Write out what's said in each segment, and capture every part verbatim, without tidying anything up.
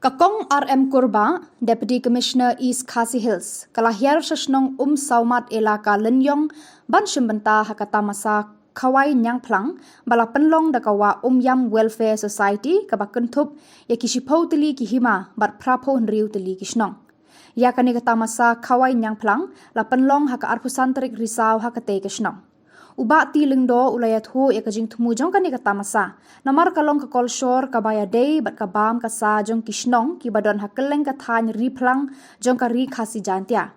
Ka Kong R M Kurbah, Deputy Commissioner East Khasi Hills, ka la hiar sha shnong Umsawmat Elaka Lyniong ban shim bynta ha ka tamasa Khawai Ñiangphlang ba la pynlong da ka Wah Umiam Welfare Society kaba kynthup ïa ki shiphew tylli ki hima bad phraphew hynriew tylli ki shnong. Ïa kane ka tamasa Khawai Ñiangphlang la pynlong ha ka arphew san tarik Risaw ha katei ka shnong. U Bah T Lyngdoh u la ïathuh ïa ka jingthmu jong kane ka tamasa namar ka long ka kolshor kaba ïadei bad ka bam ka sa jong ki shnong kiba don ha kylleng ka thaiñ Riphlang jong ka Ri Khasi Jaiñtia.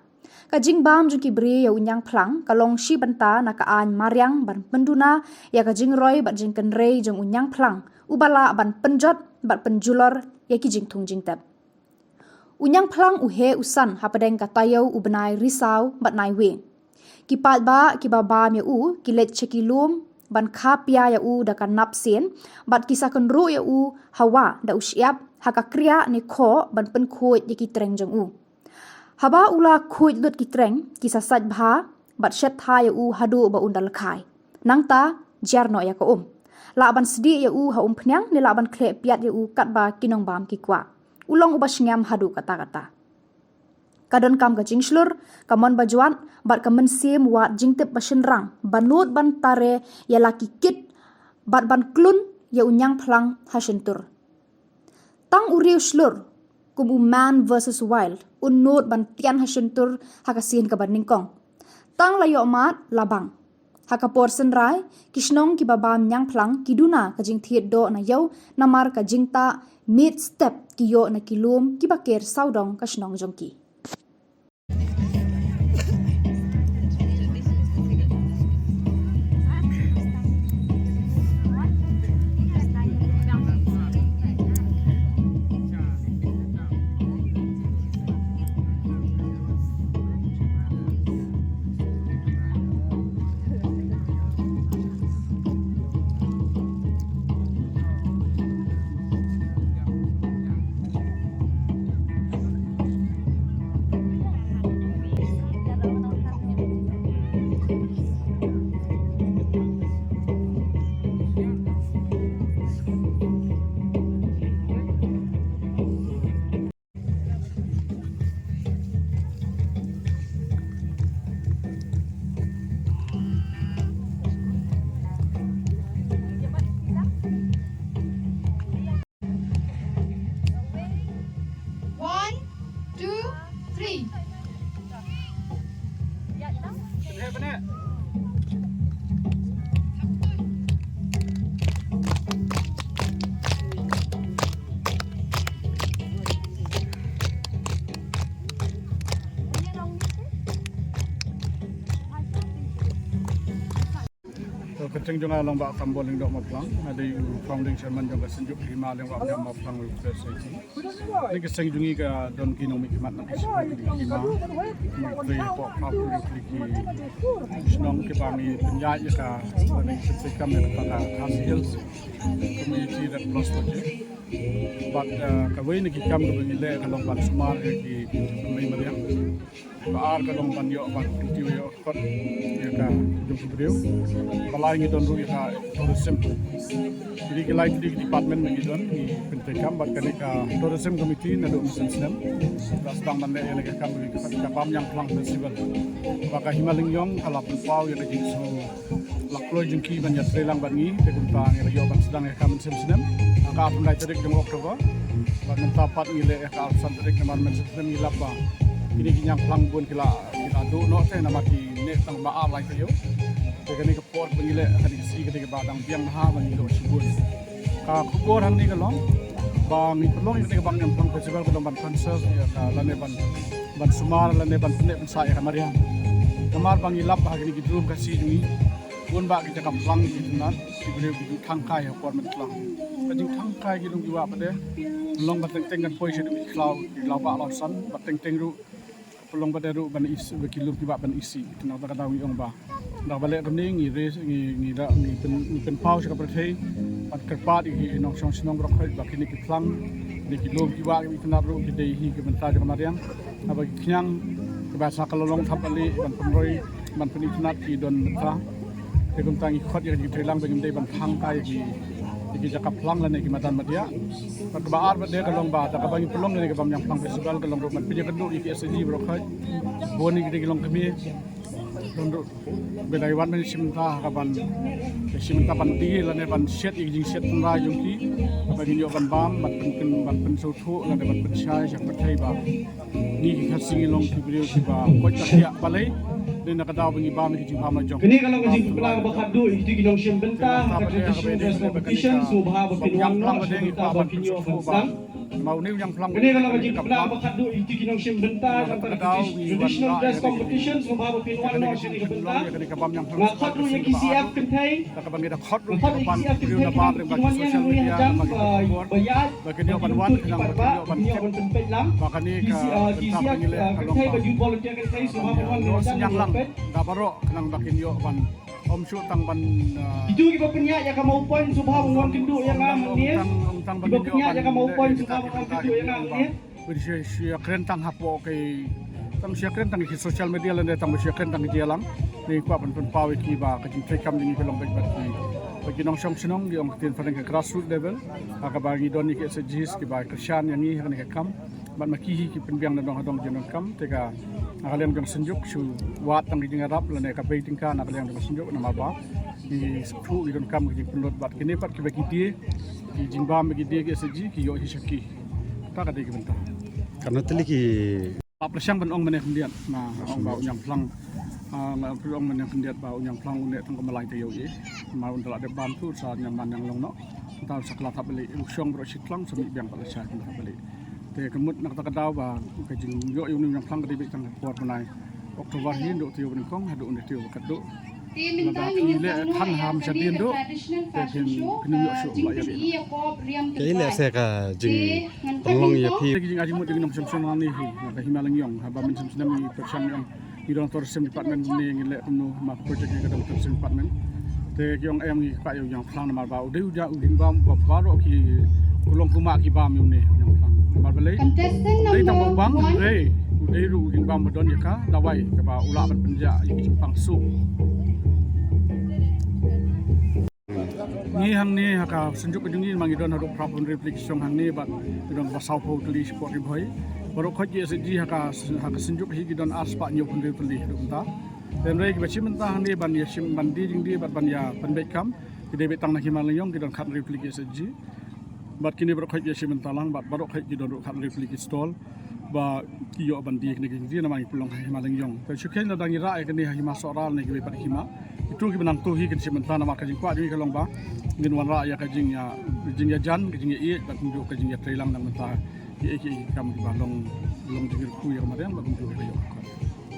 Ka jingbam jong ki briew ïa u Ñiangphlang ka long shi bynta na ka aiñ mariang ban pynduna ïa ka jingroi bad jingkynrei jong u Ñiangphlang uba lah ban pynjot bad pynjulor ïa ki jingthung jingtep. U Ñiangphlang u heh u san hapdeng ka taïew u bnai Risaw bad Naiwieng. Ki paidbah kiba bam ïa u ki leit sha ki lum ban kha pia ïa u da ka nap sien bad ki sa kynruh ïa u ha wah da u shyiap ha ka kriah ne khoh ban pynkhuid ïa ki treng jong u. Haba u la khuid lut ki treng ki sa sait bha bad shet tha ïa u haduh ba un da lkhai. Nangta jar noh ïa ka um. Lah ban sdieh ïa u ha umphniang ne lah ban khleh piat ïa u katba ki nongbam ki kwah. U long uba shngiam haduh katta katta. Ka donkam ka jingshlur, ka mon bajwat bad ka mynsiem wad jingtip ba shynrang ba nud ban tare ïa la ki kit bad ban klun ïa u Ñiangphlang ha shyntur. Tang u riew shlur kum u Man versus Wild un nud ban tian ha shyntur ha ka sien kaba nyngkong. Tang la ïoh mad la bang. Ha ka por synrai ki shnong kiba bam Ñiangphlang ki duna ka jingthied doh na ïew namar ka jingtah miet step ki ïoh na ki lum kiba ker sawdong ka shnong jong ki. One, two, three. To, ka kyrteng jong nga long Bah Sambor Lyngdoh Mawphlang, nga dei u founding chairman jong ka Synjuk Hima Lyngdoh Mawphlang Welfare Society. Kane ka seng jong ngi ka don ki nongmihkhmat na ki seng ki hima. Ngi trei hapoh phraphew tylli ki shnong kiba ngi pynïaid ïa ka, kane ka kam ïa ka Khasi Hills Community Red Cross Project. Bad, eh, kawei na ki kam kaba ngi leh ka long ban sumar ïa ki mei mariang. Ba ar ka long ban ïoh ban kyntiew ïoh khot ïa ka jong ki briew. Ba lai ngi don ruh ïa ka tourism. Kine ki lai tylli ki department ba ngi don, ngi pyntrei kam bad kane ka tourism committee naduh mynshem snem. Ba sdang ban leh ïa kane ka kam ba ngi khot ka Bam Ñiangphlang Festival. Ba ka Hima Lyniong ka la pynpaw ïa ka jingsngew la kloi jong ki ban ïatrei lang bad ngi, te kumta ngi la ïoh ban sdang ïa ka mynshem snem. Ha ka arphew lai tarik jong October. Bad mynta pat ngi leh ïa ka arphew san tarik namar mynshem snem ngi lap ba kine ki ñiangphlang bun ki la, ki la duh noh te namar ki neh tang ba ar lai taïew. Te kane ka por ba ngi leh kane ka sngi kane kaba dang biang bha ba ngi ïoh shibun. Ka khubor hangne ka long ba ngi pynlong ïa kane ka Bam Ñiangphlang Festival ka long ban conserve ïa ka lane ban, ban sumar lane ban pynneh pynsah ïa ka mariang. Namar ba ngi lap ba ha kine ki drum Khasi jong ngi bun bah ki jaka phlang ki itynnad, ki briew ki ju thang kai ha por mynkylla. Ka jingthang kai ki long ki wah pat de, long ba teng teng kan poi sha ki khlaw, ki khlaw bah khlaw san, ba teng teng ruh pynlong pat de ruh ban isih, ba ki lum ki bah ban isih. Te nangta ka daw ngi ong ba da kaba leh kumne ngi raise, ngi, ngi da, ngi pyn, ngi pynpaw sha ka pyrthei ban kyrpad ïa ki nongshong shnong baroh khoit ba kine ki phlang, kine ki lum ki bah ki itynnad ruh ki dei hi ki bynta jong ka mariang. Haba ki khñiang kiba sa ka la long thap bali ban pynroi ban pynitynnad ki don bynta. Te kumta ngi khot ïa ka jingtrei lang ba ngim dei ban thang kai ïa ki ïa ki jaka phlang lane ki madan madiah. Bad kaba ar pat de ka long ba da kaba ngi pynlong ïa kane ka Bam Ïang Phlang Festival ka long ruh ban pynïakynduh ïa ki S H G baroh khoit. Bun ïa ki de ki longkmie. Don ruh ba dei wan ban shim bynta ha ka ban shim bynta ban die lane ban shet ïa ki jingshet tynrai jong ki. Ba ngin ïoh ban bam ban pyn ban pynsngewthuh lane ban pynshai sha ka pyrthei ba ngi ki Khasi ngi long ki briew kiba koit ba thiah balei. Dei na ka daw ba ngi bam ïa ki jingbam la jong. Kane ka long ka jingpynlong ba khadduh ïa ki nongshim bynta ha ka traditional dress competition, sngewbha ba phin wan noh shim bynta ba phin ïoh ban sdang. Ma une u Ïang Phlang. Kane ka long ka jingpynlong ba khadduh ïa ki nongshim bynta ha ka traditional dress competition, sngewbha ba phin wan noh shim bynta. Nga khot ruh ïa ki C F kynthei. Nga khot ïa ki C F kynthei ba phin wan ïa ngi hajan ba ïaid. Ba kin ïoh ban wan khnang ba kin ïoh ban tip ba kane ka bynta ba ngi leh ka long ba ïohsngew lang da baroh khnang ba kin ïoh ban ym shu tang ban. Itu kiba pynïaid ïa ka Mawpoint sngewbha ban wan kynduh ïa nga hangne. Kiba pynïaid ïa ka Mawpoint sngewbha ban wan kynduh ïa nga hangne. Ba shu shu ïakren tang hapoh ki tang shu ïakren tang ki social media lane tang ba shu ïakren tang ki jingïalang. Ngi kwah ban pynpaw ïa ki ba ka jingtrei kam jong ngi ka long beit bad ki ba ki nongshong shnong ki ong ktien phareng ka grassroots level. Ha kaba ngi don ïa ki S H Gs kiba kyrshan ïa ngi ha kane ka kam. Bad ma ki hi ki pynbiang na dong ha dong jingdonkam te ka na ka liang jong Synjuk shu wad tang ki jingïarap lane ka bei tyngka na ka liang jong Synjuk namar ba ki sngewthuh ki donkam ki jingpynlut bad kine pat kiba ki die ki jingbam ba ki die ki S H G ki ïoh hi sha ki. Ta ka dei ki bynta. Katno tylli ki la pyrshang ban ong mynne khyndiat na ong ba u Ïang Phlang. Ah, nga pyrshang ong mynne khyndiat ba u Ïang Phlang u neh tang ka malai te ïoh i. Ma un da la dep bam tu sa ñiam man ñiang long noh. Ta sa kla thap bali u shong bro shi tlang sa mi biang pat la sha kla thap bali. Te ka mut na kata ka daw ba ka jingïoh ïa u Ïang Phlang ka dei beit tang por bnai October hi ndu te ïoh nyngkong haduh ndu te ïoh katduh. Lada ki leh than ha mynshadien duh te kin kin ïoh shuh ba ïa. Ka i leh se ka jingpynlong ïa phi. Ka jingajingmut jong ngi nongshong shnong hangne hi ka Hima Lyngiong haba mynshem snem ngi pyrshang ïa ngi don tourism department ne ngi leh kumno ma project ngi ka don tourism department. Te ki ong em ngi kwah ïa u Ïang Phlang namar ba u dei u jingbam ba baroh ki kulong kuma ki bam ïa une u Ïang Phlang namar balei. Dei tang u bang dei u dei ruh u jingbam ba don ïa ka dawai kaba u lah ban pynjah ïa ki jingpang suk. Ngi hangne ha ka Synjuk ka jong ngi ma ngi don haduh phra phew hynriew tylli ki shong hangne bad ngi don ba saw phew tylli sport ri bhoi. Baroh khoit ki S H G ha ka ha ka Synjuk hi ki don ar spah hynñiew phew hynriew tylli haduh mynta. Hynrei kiba shim bynta hangne ban ïa shim ban die jingdie bad ban ïa pynbeit kam ki dei beit tang na Hima Lyngiong ki don khat hynriew tylli ki S H G. Bad kine baroh khoit ki ïa shim bynta lang bad baroh khoit ki don ruh khat hynriew tylli ki stall. Ba ki ïoh ban die kine ki jingdie namar ngi pynlong ha Hima Lyngiong. Te shu kheiñ lada ngi rah ïa kane ha Hima Sohra ne kiwei pat ki hima. Kitu kiba nangtu hi kin shim bynta namar ka jingkwah jong ngi ka long ba ngin wanrah ïa ka jingïa jingïajan ka jingïaieit bad kumjuh ka jingïatreilang dang mynta. Kiei kiei ki kam kiba long long jingkyrkhu ïa ka mariang bad kumjuh ïa ka ïoh.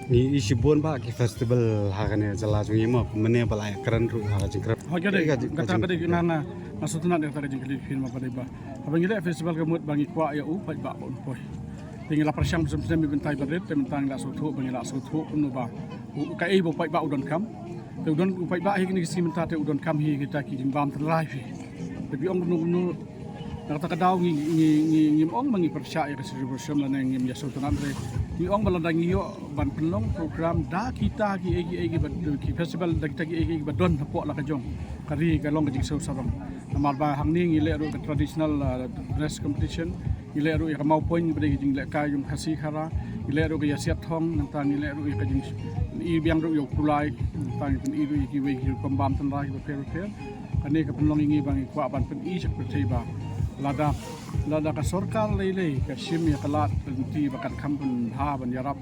Ngi i shibun ba ki festival ha kane jylla jong ngi mo mynne ba la ïakren ruh ha ka jingkren. Hoi ka dei kata ka dei nga nga sngewtynnat ïa kata ka jingkylli phi ma ka dei ba haba ngi leh festival ka mut ba ngi kwah ïa u paidbah ba un poi. Te ngi la pyrshang ba snem snem i bynta i ba rit te mynta ngi la sngewthuh ba ngi la sngewthuh kumno ba u kaei ba u paidbah u donkam. Te u don u paidbah hi kine ki sngi mynta te u donkam hi kita ki jingbam tynrai phi. Te phi ong kumno kumno na kata ka daw ngi ngi ngi ngim ong ba ngi pyrshah ïa ka celebration lane ngim ïa sngewtynnat re. Ngi ong ba lada ngi ïoh ban pynlong program da kita kiei kiei kiba ki festival da kita kiei kiei kiba don hapoh la ka jong ka ri ka long ka jingsngew sarong. Namar ba hangne ngi leh ruh ka traditional dress competition. Ngi leh ruh ïa ka mawpoiñ ba dei ka jinglehkai jong Khasi Khara. Ngi leh ruh ka ïasiat thong nangta ngi leh ruh ïa ka jing i biang ruh ïa u kulai nangta ngi pyn i ruh ïa kiwei ki rukom bam tynrai kiba pher bapher. Kane ka pynlong ïa ngi ba ngi kwah ban pyn i sha ka pyrthei ba lada lada ka sorkar lei lei ka shim ïa ka lad lynti ba kan kham pynbha ban ïarap.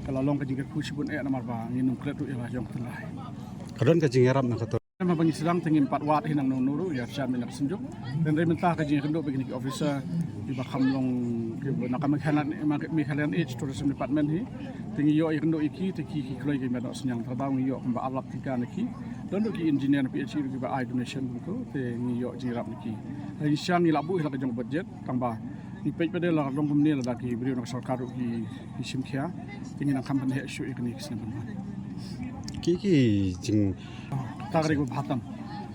Ka la long ka jingkyrkhu shibun eh namar ba ngin ym klet ruh ïa la jong ka tynrai. Ka don ka jingïarap na ka Haba ngi sdang te ngim pat wad hi nangno nangno ruh ïa sha mynta ka Synjuk. Hynrei mynta ka jingïakynduh bad kine ki officer kiba kham long kiba na ka Meghalaya Meghalaya Tourism Department hi. Te ngi ïoh ïakynduh ïa ki te ki ki kloi kiba noh synñiang. Te ba ngi ïoh kumba ar lak tyngka na ki. Don ruh ki engineer na P H E ruh kiba ai donation kumto te ngi ïoh jingïarap na ki. Ngi sdang ngi la buh hi la ka jong budget tang ba ngi peit ba dei la long kumne lada ki briew na ka sorkar ruh ki shim khia. Te ngi nang kham pynheh shuh ïa kine ki snem ban wan. Ki ki jing Kata ka dei kaba bha tam.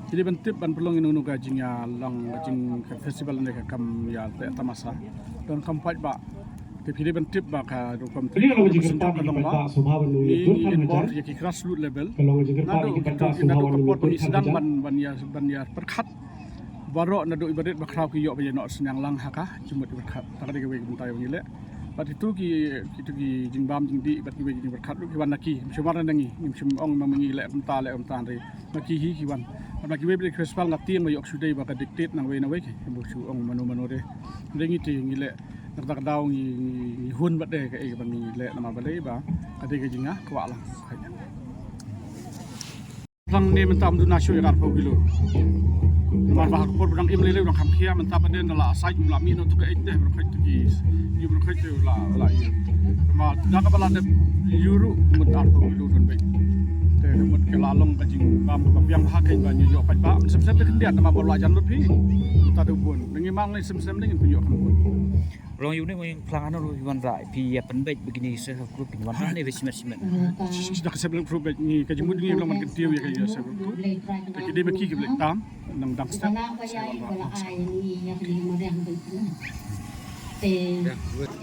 Phi dei ban tip ban pynlong ïa uno uno ka jingïalang ka jing ka festival ne ka kam ïa teh tamasa. Don kam paidbah. Te phi dei ban tip ba ka rukom. Phi dei ban tip ba ka long ba. Ngi involve ïa ki grassroots level. Naduh ka por ba ngi sdang ban ban ïa ban ïa pyrkhat. Baroh naduh i barit bakhraw ki ïoh ba ïa noh synñiang lang ha ka jingmut i pyrkhat. Ta ka dei kawei ka bynta ba ngi leh. Bad kitu ki, kitu ki jingbam jingdih bad kiwei ki jingpyrkhat ruh ki wan na ki. Ngim shu mar na ngi, ngim shu ong ma ngi leh kumta leh kumta, hynrei na ki hi ki wan. Bad na kiwei bad kiwei shuwa nga tieng ba ïoh shu dei ba ka dictate na wei na wei ki. Ngim shu ong mano mano re. Hynrei ngi te ngi leh na kata ka daw ngi, ngi, ngi hun bad de kaei kaba ngi leh namar balei ba ka dei ka jingkwah lang. Phlang ne mynta ym duna shuh ïa ka arphew kilo. Namar ba ha ka por ba dang im lei lei u dang kham khia, mynta ba dei da la sait u la mih noh tu ka eit te, baroh khoit tu ki, ïa baroh khoit tu la, la ïa. Namar da kaba la dep ïa ruh mynta arphew kilo don beit. Te ka mut ka la long ka jingbam kaba biang bha kein ba ngi ïoh paidbah. Sem sem te khyndiat namar ba la jan lut phi. Mynta da bun. Da ngi mang lei sem sem da ngin pynïoh kham bun. Long ïa une u ïingphlang hano ruh wan rah phi ïa pynbeit ba kine ki self help group kin wan rah ne ba shimet shimet. Shi da ka self help group ba ngi ka jingmut ngi long ban kyntiew ïa ka self help group. Te ki dei ba ki ki blei tam nang dang step sa wan rah.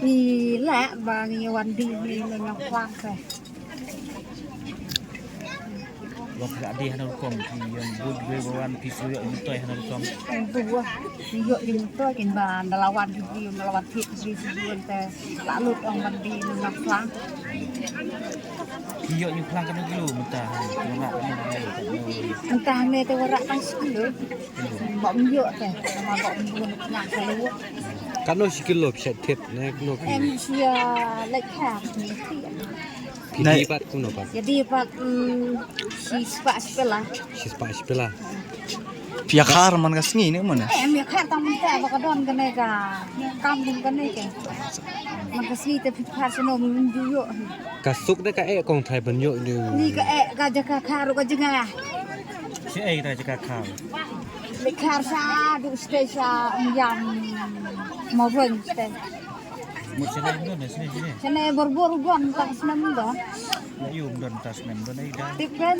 Ngi lah ba ngi wan dih ngi nang phlang te. Wa phi la dei hana rukom phi ïoh bud bud wan phi su ïoh ïoh toy hana rukom. Buh ïoh ïoh toy kin ba da la wan ki briew da la wan thied ki briew su wan te la lut ong ban dei nang phlang. Phi ïoh ïoh phlang kano kilo mynta. Mynta hangne te wa rah pang su kilo. Ba ym ïoh te ma ba ym bun nang kilo. Kano shi kilo phi shet thied ne kano ki. Em sia lek ha. Phi dei pat kumno pat? Ïa dei pat, mm, shispah shipela. Shispah shipela. Phi ïakhar man ka sngi ne mano? Em ïakhar tang mynta ba ka don kane ka kam dum kane ke. Man ka sngi te phi khar shano mynta ym ju ïoh. Ka suk de ka eh kong trai ban ïoh ne. Ni ka eh ka jaka khar ka jaka. Shi eh ka jaka khar. Ni khar sha du stage sha ym jam. Mo rong stage. Mut sene ym don, sene, sene. Sene bor bor u don, ta snem don. La ïoh ym don, ta snem don, ai da. Tip kan?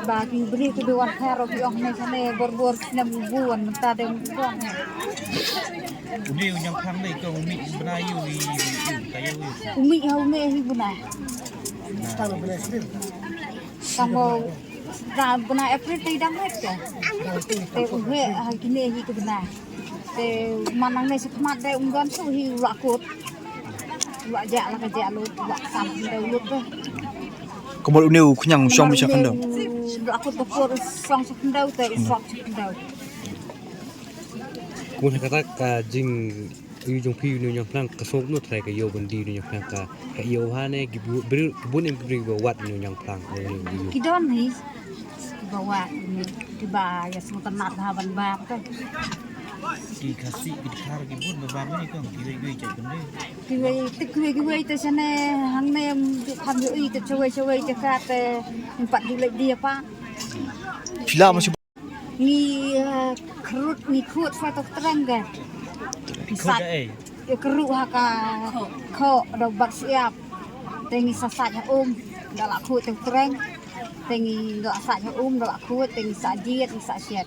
Ba ki briew ki dei wan khar ki ong ne sene bor bor snem u bun, mynta dei u don. U dei u ñiangphlang dei kong u mih bnai ïoh i, i, i, ta ïoh i. U mih ha u mih hi bnai. Tang bnai April. Tang bnai April te dang het ka. Te u he ha kine hi ka bnai. Te man nangne sha khmat de um don shuh hi u la kut. U la jah la ka jah lut, u la sam khyndew lut te. Ka mut une u khñiang u shong beit sha khyndew. U la kut ka por u shong sha khyndew te u shong sha khyndew. Kumno kata ka jingïoh jong phi une u ñiangphlang ka sngewbha trai ka ïoh ban dei une u ñiangphlang ka, ka ïoh ha ne ki bu-, briew, ki bun em ki briew ba wad une u ñiangphlang. Ki don hi. Ki ba wad une, ki ba ïa sngewtynnat ha ban bam te. Ki Khasi ki dkhar ki bun ba bam ne kong kiwei kiwei jait bun ne. Kiwei te kiwei kiwei te shane hangne ju kham ju i te shawei shawei jaka te. Pat ju leit die pa. Phi lah ma shu. Ngi, eh, khrut ngi khut sa tok treng ke. Khut ka ei. Ïa kru ha ka kho da bak siap. Te ngi sa sait ha um da la khut te treng. Te ngi da la sait ha um da la khut te ngi sa jied ngi sa siat.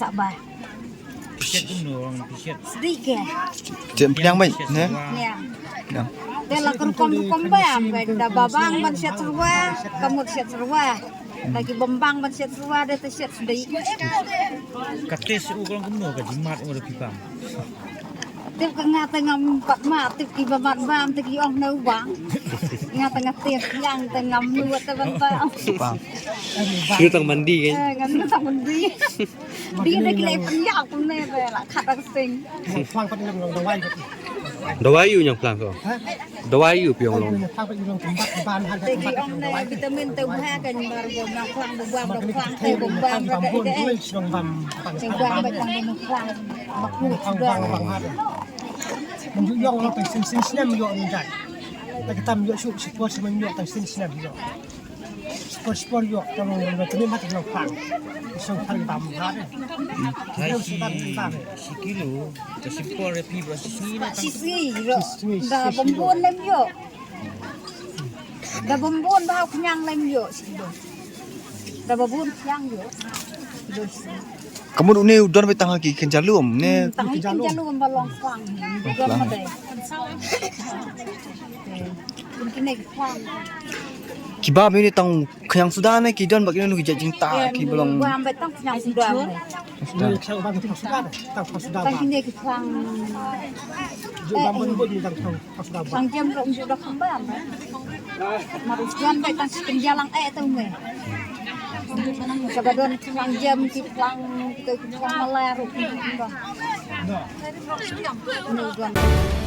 Sa ba. Siat kumno ong siat. Sdik ke. Jem pynïang mai ne. Pynïang. Pynïang. Te la kru kom kom bam ke da ba bang ban siat serwa, ka mut siat serwa. Da ki bym bang ban siat serwa da te siat sdik. Kate su u kong kumno ka jimat ong da phi bang. Tip ka nga te ngam pat ma, tip ki ba mat bam, te ki ong ne u bang. Nga te nga tip yang te ngam nu te ban ta. Bang. Shu tang mandi kan? Eh, ngam nu tang mandi. Di ne ki lai pynïap ne te la khat ak sing. Dawai ïa u ñiangphlang ko. Dawai ïa u phi ong long. Te ki ong ne vitamin te u ha kan bar bo ñiangphlang bo bam bo phlang te bo bam te te. Te bam ba tang bo phlang. Ba ku bam. Mynta ïong lo tang sien sien snem ïoh ni jat. Ta ka tam ïoh shu sipor snem ïoh tang sien snem ïoh. Sipor sipor ïoh tang lo tang mat tang phang. Song phang tam ha de. Hai si, si kilo. Ka sipor ya pi ba si sini na tang. Si sini ïoh. Da bom bon lem ïoh. Da bom bon ba khñiang lem ïoh si kilo. Da ba bun khñiang ïoh. Kilo si. Ka mut une u don beit tang ha ki kynja lum ne. Tang ha ki kynja lum ba long phlang. Don ma dei. Bun kine ki phlang. Ki bam ïa une tang khñiang suda ne ki don bad ki don ki jait jingtah ki ba long. Bam bad tang khñiang suda. Suda. Tang ban tang suda, tang suda. Tang kine ki khñiang. Ju bam ban bud ni tang tang suda. Khñiang jem ruh ju da kham bam. Mar u jem bad tang ki jalang eh tang me. Kaba don khñiang jem ki khñiang ki khñiang malai ruh ki don. Ni don.